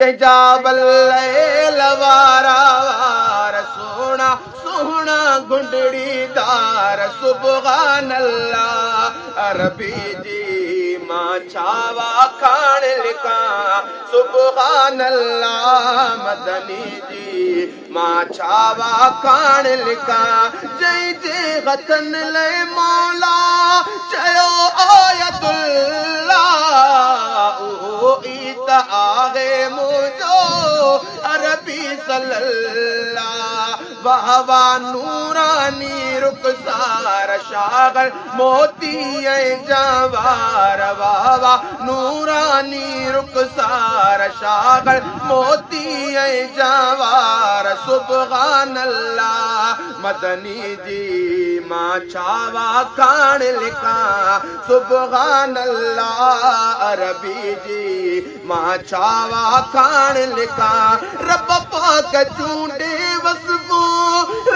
جا بليل وارا وار سهڻا سهڻا گهنڊڙيدار سبحان الله عربي جي مان ڇا واکاڻ لکان سبحان الله مدني جي مان ڇا واکاڻ لکان جنهن جي هٿن لئي مولا چيو آيت الله اهو ئي ته آهي منهنجو عربي صلي الله واه واه نوراني رخسار شاغل موتي ۽ جوار واه واه نوراني رخسار شاغل موتي ۽ جوار سبحان الله مدني جي مان ڇا واکاڻ لکان سبحان الله عربي جي مان ڇا واکاڻ لکان رب پاڪ چونڊي وصفون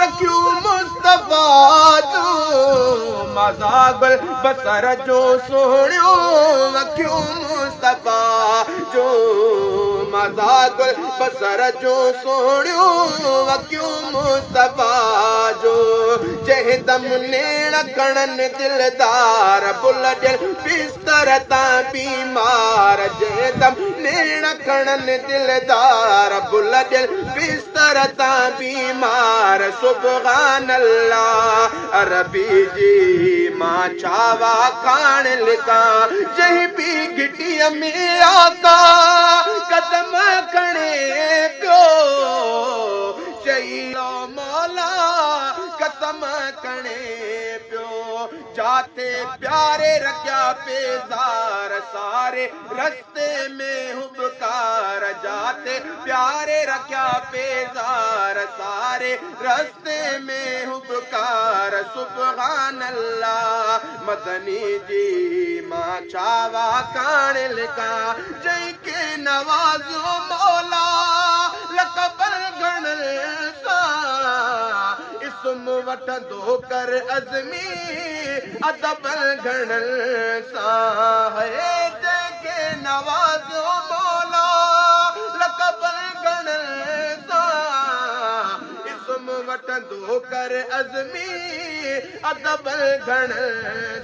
رکيون مصطفيٰ جون مذاق البصر جون سهڻيون اکيون مصطفيٰ جون مذاق البصر جون سهڻيون اکيون مصطفيٰ جون جنهن دم نيڻ کڻن دلدار بل ڏين بستر تان بيمار جنهن دم نيڻ کڻن دلدار بل ڏين بستر تان بيمار سبحان الله عربي جي مان ڇا واکاڻ لکان جنهن به گهٽيء ۾ آقا قدم کڻي پيو چئي مولا قسم کڻي پيو جاتي پياري رکيا پيزار ساري رستي ۾ هٻڪار جاتي پياري رکيا پيزار ساري رستي ۾ هٻڪار سبحان الله مدني جي مان ڇا واکاڻ لکان جنهن کي نوازيو مولا لقبن گهڻن سان اسم وٺندو ڪر عزمي ادبن گهڻن سان هي جنهن کي نوازيو مولا لقبن گهڻن سان اسم وٺندو ڪر عزمي ادب گهڻن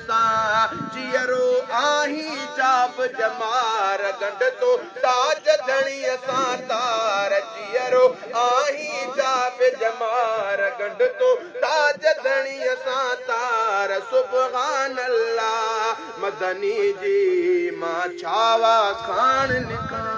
سان جيئرو آهين جاب ڄمار ڳنڍ تو تاج ڌڻيء سان تار جيئرو آهين جاب ڄمار ڳنڍ تو تاج ڌڻيء سان تار سبحان الله مدني جي مان ڇا واکاڻ لکان.